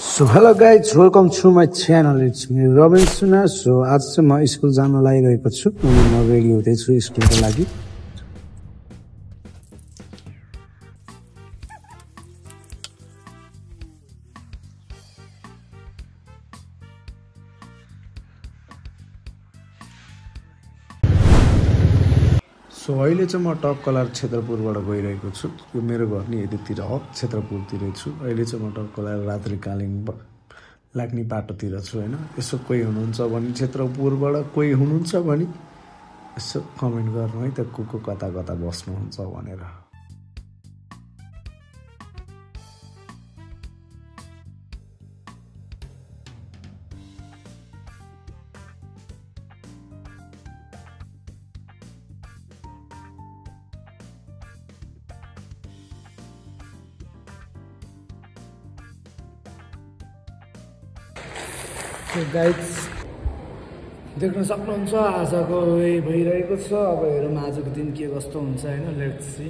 So hello guys, welcome to my channel. It's me Robin Suna. So आज चाहिँ म school जान लागिरहेको छु. म रेडी हुँदै छु स्कुलको लागि. So अहिले चाहिँ म टप कलर क्षेत्रपुरबाट गइरहेको छु. यो मेरो घर नि यतितिर हो, क्षेत्रपुरतिरै छु. अहिले चाहिँ म टप कलर रात्रि कालिङ लाग्ने बाटोतिर छु हैन. यसो कोही हुनुहुन्छ भने क्षेत्रपुरबाट कोही हुनुहुन्छ भने यसो कमेन्ट गर्नु है त को कता कता बस्नुहुन्छ भनेर. So guys, देख्न सक्नुहुन्छ आजको भइरहेको छ. अब हेरौँ आजको दिन के कस्तो हुन्छ हैन. Let's see.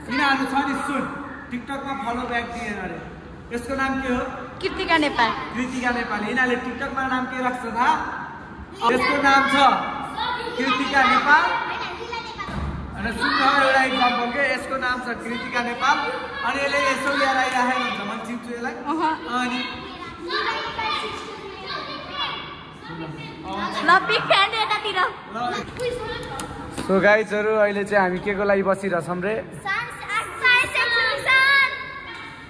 किनाहरू छ नि सुन टिकटकमा फलो ब्याक दिएन अरे. यसको नाम के हो? कृतिका नेपाल. कृतिका नेपाल. यिनीहरूले टिकटकमा नाम के राख्छ थाहा? यसको नाम छ कृतिका नेपाल. अनि सुन्न एउटा इक्जाम्पल के यसको नाम छ कृतिका नेपाल. अनि यसले यसो लिएर आइराखेको हुन्छ. म चिन्छु यसलाई. अनि लपी फ्यान एकातिर. सो गाइजहरु अहिले चाहिँ हामी के को लागि बसिरहेछौँ रे?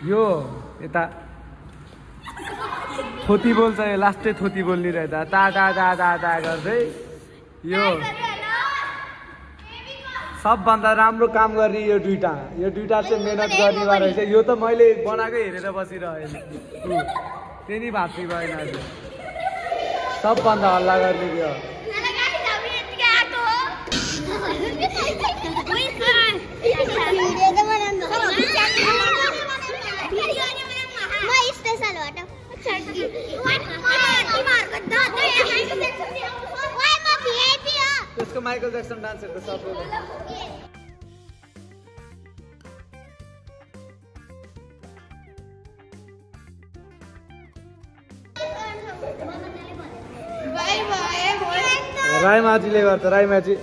यो यता थोती बोल्छ. यो लास्टै थोती बोल्ने रहेछ. ता ता ता ता ता गर्दै यो सबभन्दा राम्रो काम गर्ने यो दुईटा चाहिँ मेहनत गर्ने रहेछ. यो त मैले बनाएकै हेरेर बसिरहेँ. त्यही नि भात्री भएन. अहिले सबभन्दा हल्ला गर्ने त्यो त्यसको माइकल ज्याक्सन डान्सहरुको सबै राईमाझीले गर्छ. राईमाझी